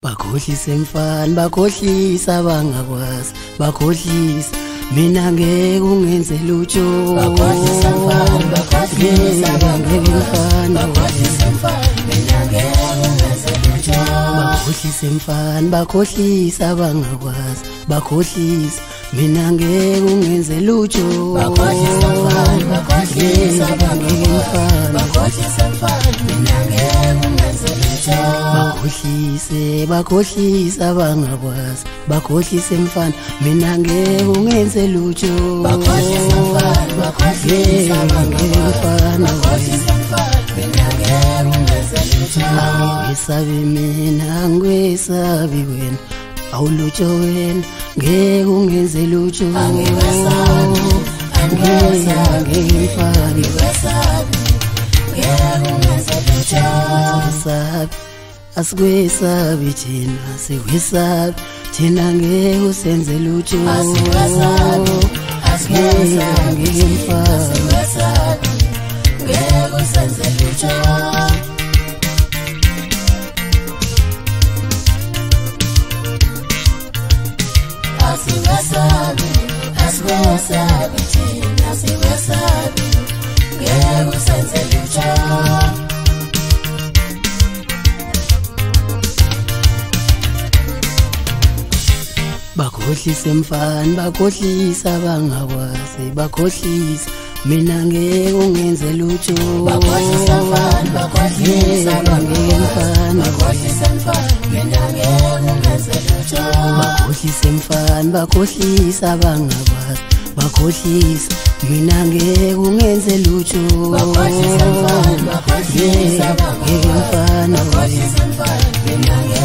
Bakhohlise mfana, bakhohlisa bangakwazi, bakhohlisa mina ngeke ungenze lutho. Bakhohlisa mfana, bakhohlisa bangakwazi, bakhohlisa mfana, mina ngeke ungenze lutho. Bakhohlise mfana, bakhohlisa bangakwazi, bakhohlisa mina ngeke ungenze lutho. Bakhohlisa mfana, bakhohlisa bangakwazi, bakhohlisa mfana, mina ngeke ungenze lutho. Bakhohlise, bakhohlisa bangakwazi, bakhohlise mfana, mina ngeke ungenze lutho. Bakhohlisa mfana, bakhohlisa bangakwazi, bakhohlisa mfana, mina ngeke ungenze lutho. Angikwesabi mina, angikwesabi wena, awulutho wena, ngeke ungenze lutho. Angikwesabi, angikwesabi, mfana, angikwesabi, ngeke ungenze lutho. Asikwesabi, asikwesabi thina, asikwesabi thina, ngeke usenze lutho. Asikwesabi, asikwesabi, mfana, asikwesabi, ngeke usenze lutho. Asikwesabi, asikwesabi thina, asikwesabi, ngeke usenze lutho. Bakhohlise mfana, bakhohlisa bangakwazi, bakhohlisa mina ngeke ungenze lutho. Bakhohlisa mfana, bakhohlisa bangakwazi, bakhohlisa mfana, mina ngeke ungenze lutho. Bakhohlise mfana, bakhohlisa bangakwazi, bakhohlisa mina ngeke ungenze lutho. Bakhohlisa mfana, bakhohlisa bangakwazi, bakhohlisa mfana, mina ngeke